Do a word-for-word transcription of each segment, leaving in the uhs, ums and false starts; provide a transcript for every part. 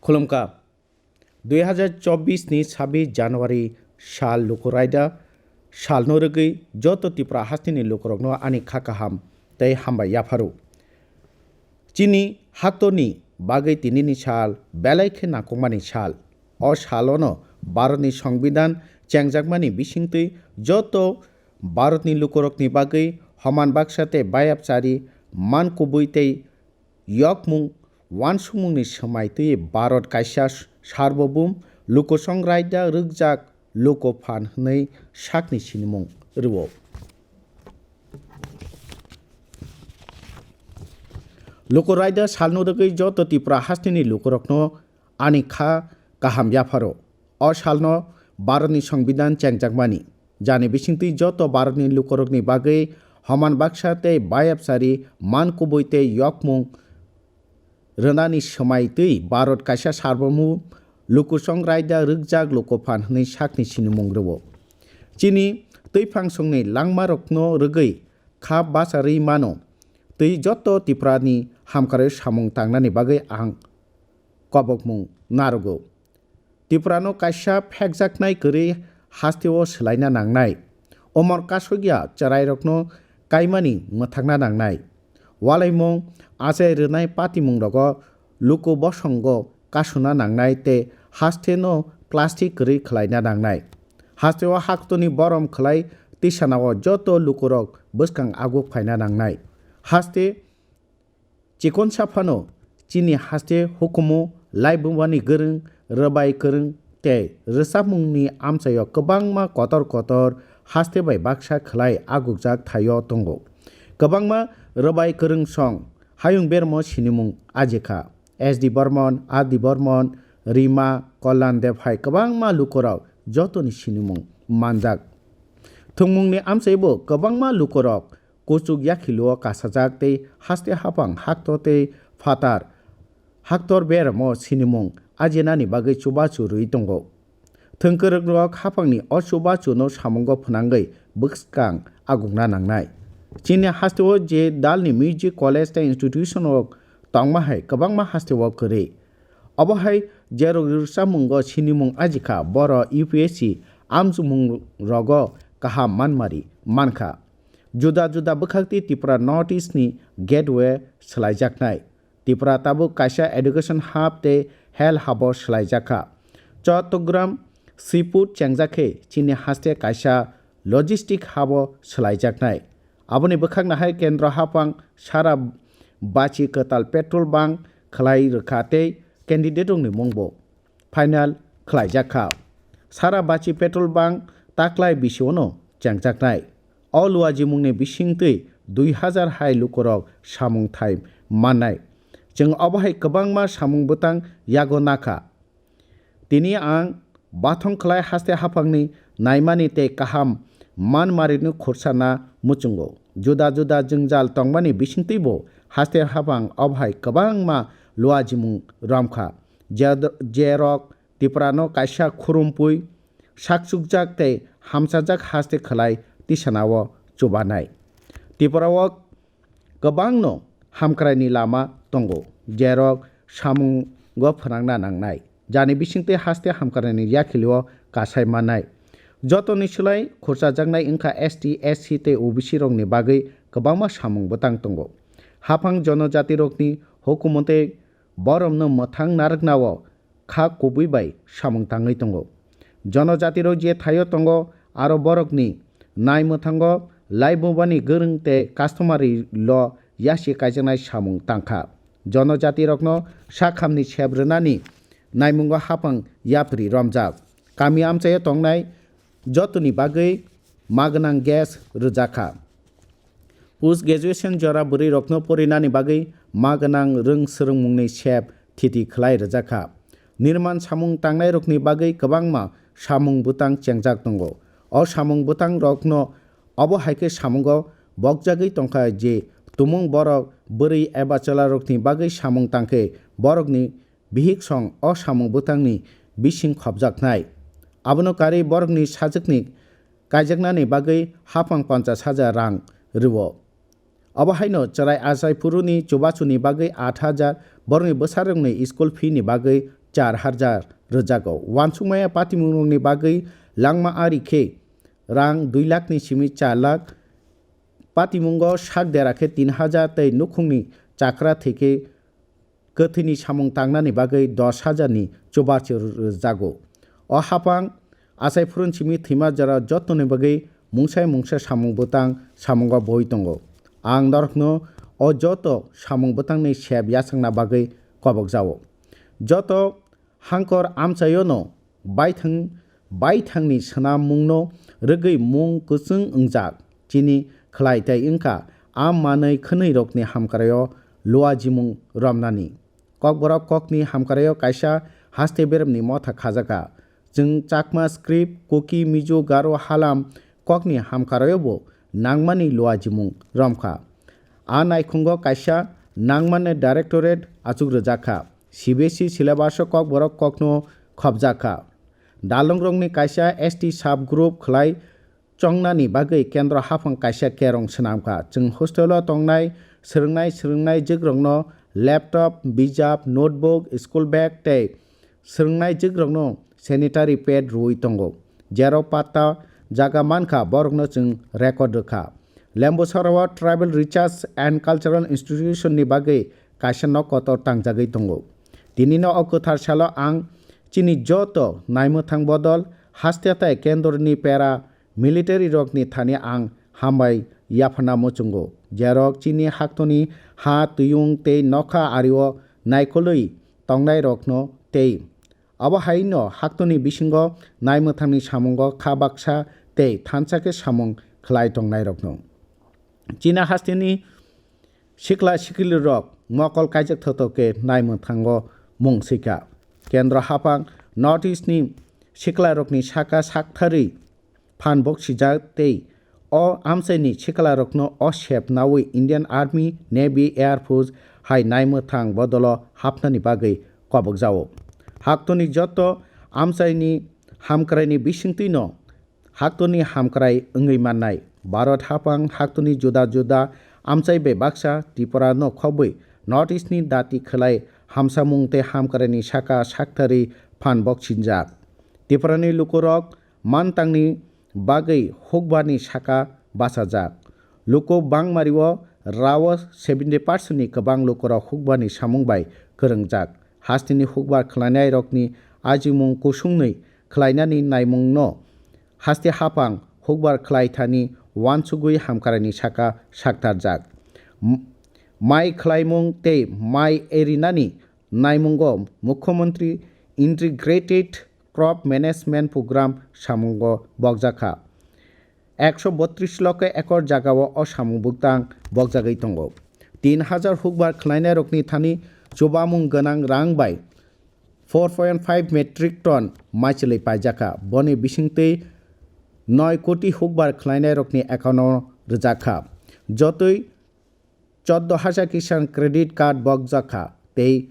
Khulumkha. Dui hazar chobbish ni sabbish January sal luku raida salno rwgwi joto Tripura hasteni lukurokno ani kha kaham tei hambai yapharo. Chini haktorni bagwi tinini sal belai khe nangkukmani sal. O salono Bharatni Songbidan chengjakmani bisingtwi joto Bharatni lukurokni bagwi homan baksa tei bayapchari man kubui tei yokmung wansukmungni swmai twi Bharat kaisa sarbobhum lukusong raida rwkjak luku phan hwnwi sakni sinimung rwo. Luku raida salno rwgwi joto Tripura hasteni lukurokno ani kha kaham yapharo. O salno Bharatni Songbidan chengjakmani. Jani bisingtwi joto Bharatni lukurokni bagwi homan baksa tei bayapchari man kubui tei yokmung rwnani swmai twi Bharat kaisa sarbobhum lukusong raida rwkjak luku phan hwnwi sakni sinimung rwo. Chini twiphang songni langmarokno rwgwi kha bacharwi mano twi joto Tripurani hamkrai samung tangnani bagwi ang kobokmung narwgo. Tripurano kaisa phekjaknai kwrwi hasteo swlaina nangnai. Omor kasokya chwrairokno kaimani mwthangna nangnai. Walaimung achai rwnai patimungrogo luku bosongo kasuna nangnai tei hasteno plastic kwrwi khwlaina nangnai. Hasteo haktoni borom khwlai tisanao joto lukurok bwskang aguk phaina nangnai. Haste chikonsa phano chini haste hukumu laibumani gwrwng, rwbai kwrwng tei rwchapmungni amchaio kwbangma kotor kotor haste bai baksa khwlai agukjak thaio tongo. Kwbangma rwbai kwrwng song hayung bermo sinimung ajikha. S D Bormon, R D Bormon, Rima, Kollan Deb hai kwbangma lukurok jotoni sinimung manjak. Thwngmungni amchaibo kwbangma lukurok kuchuk yakhiluo kasajak tei haste haphang haktor tei phatar haktor beramo sinimung ajinani bagwi chubachu rwi tongo. Thwngkwrwkrok haphangni o chubachuno samungo phwnangwi bwskang agukna nangnai. Chini hasteo je dalni music college tei institution rok tongma hai kwbangma hasteo kwrwi. Obo hai jerok rwchapmungo sinimung ajikha, boro U P S C amchukmung rogo kaham manmari mankha. Juda juda bwkhakti Tripura North East ni gateway swlaijaknai. Tripura tabuk kaisa education hub tei health hub o swlaijakha. Chattogram seaport chengjak khe chini haste kaisa logistic hub o swlaijaknai. Aboni bwkhakno hai kendro haphang sara bachi kwtal petrol bank khwlai rwkha tei candidate rokni mungbo final khwlaijakha. Sara bachi petrol bank taklai bisiono chengjaknai. O luajimungni bisingtwi dui hazar hai lukurok samung thai mannai. Chwng obo hai kwbangma samung bwtang yago nakha. Tini ang bathong khlai haste haphangni naimani tei kaham manmarino khursana muchungo. Juda juda jwngjal tongmani bisingtwibo haste haphang obo hai kwbangma luajimung romkha. Je-, jerok Tiprano kaisa khurumpui, sakchukjak tei hamchajak haste khlai tisanao chubanai. Tiprao kwbangno hamkraini lama tongo, jerok samungo phwnangna nangnai. Jani bisingtwi haste hamkraini yakhilio kasai mannai. Jotoni slai khurchajaknai wngkha S T, S C tei O B C rokni bagwi kwbangma samung bwtang tongo. Haphang jonojatirokni hukumu tei boromno mwthang narwknao kha kubui bai samung tangwi tongo. Jonojatirok je thaio tongo, aro borokni nai mwthango laibumani gwrwng tei customary law yasi kaijaknai samung tangkha. Jonojatirokno sakhamni sep rwnani naimungo haphang yapri romjak. Kami amchaio tongnai jotoni bagwi magwnang gas rwjakha. Post graduation jora bwrwirokno porinani bagwi magwnang rwng swrwngmungni sep thiti khlai rwjakha. Nirman samung tangnairokni bagwi kwbangma samung bwtang chengjak tongo. O samung bwtangrokno obo hai khe samungo bokjagwi tongkha je tumung borok bwrwi eba chwlarokni bagwi samung tangkhe borokni bihik song o samung bwtangni bising khopjaknai. Abono karwi borokni sajwkni kaijaknani bagwi haphang ponchas hajar rang rwo. Obo haino chwrai achai phuruni chubachuni bagwi aat hajar, borokni bwsarokni school fee ni bagwi char hajar rwjago. Uansukmaya patimungrokni bagwi langma ari khe rang dui lakh ni simi char lakh, patimungo sak dera khe tin hajar tei nukhungni chakra thwi khe kwthwini samung tangnani bagwi dos hajar ni chubachu rwjago. O haphang achai phurun simi thwima jora jotoni bagwi mungsai mungsa samung bwtang samungo boi tongo. Ang norokno o joto samung bwtangni sep yachakna bagwi kobokjao. Joto hangkor amchaiono baithang, baithangni swnammungno rwgwi mung kwchwng wngjak. Chini khlai tei wngkha, a manwi khwnwirokni hamkraio luajimung romnani. Kokborok kokni hamkraio kaisa haste beremni motha khajakha. Chwng Chakma script, Kuki, Mizo, Garo, Halam kokni hamkraiobo nangmani luajimung romkha. A naikhungo kaisa nangmani directorate achuk rwjakha. C B S E syllabus-o kokborok kokno khopjakha. Dalongrokni kaisa S T sub group khlai chongnani bagwi kendro haphang kaisa kerong swnamkha. Chwng hostel-o tongnai swrwngnai swrwngnai jwkrokno laptop, bijap, notebook, school bag tei swrwngnai jwkrokno sanitary pad rwui tongo, jerok patta jaga mankha, borokno chwng record rwkha. Lembusarao Tribal Research and Cultural Institution ni bagwi kaisa nok kotor tangjagwi tongo. Tinino o kwthar salo ang chini joto naimwthang bodol haste tai kendroni pera military rokni thani ang hambai yapharna muchungo, jerok chini haktoni ha, tuyung tei nokha ario naikolwi tongnai rokno tei abo haino haktoni bisingo naimwthangni samungo kha baksa tei thansa khe samung khlai tongnai rokno. China hasteni sikla sikli rok mokol kaijak thotok khe naimwthango mung sikha. Kendro haphang North East ni sikla rokni saka saktharwi phan boksijak tei o amchaini sikla rokno o sep nawi Indian Army, Navy, Air Force hai naimwthang bodolo hapnani bagwi kobokjao. Haktoni joto amchaini hamkraini bisingtwino haktoni hamkrai wngwi mannai. Bharat haphang haktoni juda juda amchai bai baksa Tripura no khobwi North East ni dati khwlai hamsamung tei hamkraini saka saktharwi phan boksinjak. Tripura ni lukurok mantangni bagwi hukbarni saka bachajak. Luku bangmario rao seventy percent ni kwbang lukurok hukbarni samung bai kwrwngjak. Hasteni hukbar khlainairokni ajimung kusungni khlainani naimungno haste haphang hukbar khlai thani uansugwi hamkraini saka saktarjak. M-, mai khlaimung tei mai erinani naimungo Mukhyamantri Integrated Crop Management Program samungo bokjakha. Ekso botris lokho ekor jagao o samung bwtang bokjagwi tongo. Tin hajar hukbar khlainairokni thani chubamung gwnang rang bai four point five metric ton maichwlwi paijakha. Boni bisingtwi noi koti hukbar khlainairokni account-o rwjakha. Jotoi choddo hajar kisan credit card bokjakha tei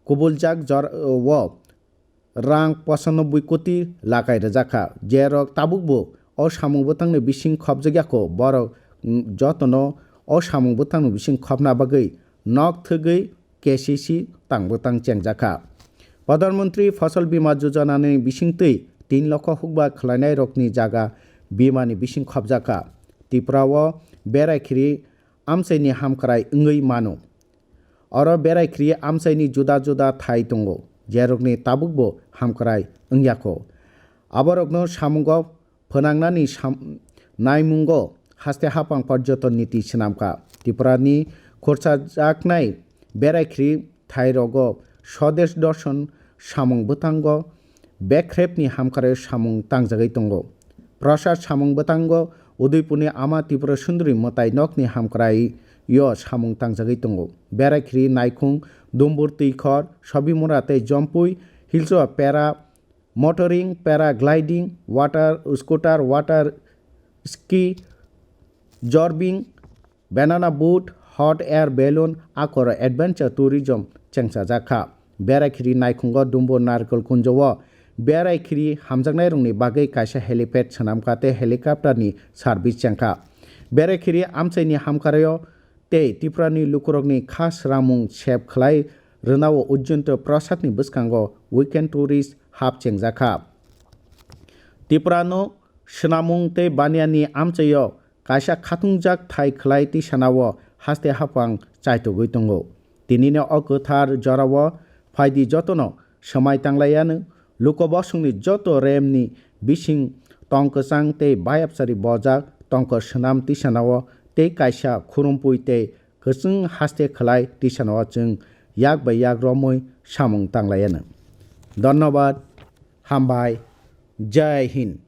kubuljak jor-, o rang pochanoboi koti lakai rwjakha. Jerok tabukbo o samung bwtangni bising khopjakya kho, borok, mm, jotono o samung bwtangni bising khopna bagwi nok thwgwi K C C tang bwtang chengjakha. Pradhan Mantri Fasal Bima Yojana ni bisingtwi tin lokho hukbar khlainairokni jaga bimani bising khopjakha. Tripura o berai khiri amchaini hamkrai wngwi mano. Oro berai khiri amchaini juda juda thai tongo, jerokni tabukbo hamkrai wngya kho. Aborokno samungo phwnangnani sam-, naimungo haste haphang porjoton niti swnamkha. Tripurani khorchajaknai berai khiri thairogo Swadesh Darshan samung bwthango bekrepni hamkrai samung tangjagwi tongo. Prasad samung bwthango Udaipurni Ama Tripura Sundari mwtai nokni hamkraio samung tangjagwi tongo. Berai khiri naikhung, Dumbur Twikhor, Sobimura tei Jompui Hills o para motoring, paragliding, water scooter, water ski, jorbing, banana boat, hot air balloon, akoro adventure tourism chengsajakha. Berai khiri naikhungo Dumbo Narikol Kunjo o berai khiri hamjaknairokni bagwi kaisa helipad swnamkha tei helicopter ni service chengkha. Berai khiri amchaini hamkrai o tei Tripura ni lukurokni kha swrangmung sep khlai rwnao Ujjayanta Prasadni bwskango weekend tourist hap chengjakha. Tiprano swnamung tei baniani amchaio kaisa khatungjak thai khlai tisanao haste haphang chaitogwi tongo. Tinini o kwthar jorao phaidi jotono swmai tanglaianw, lukobosongni joto remni bising tong kwchang tei bayapchari bojak tongkor swnam tisanao tei kaisa khurumpui tei kwchwng haste khlai tisanao chwng yak bai yak romwi samung tanglaianw. Dhonnobad, hambai, Jai Hind.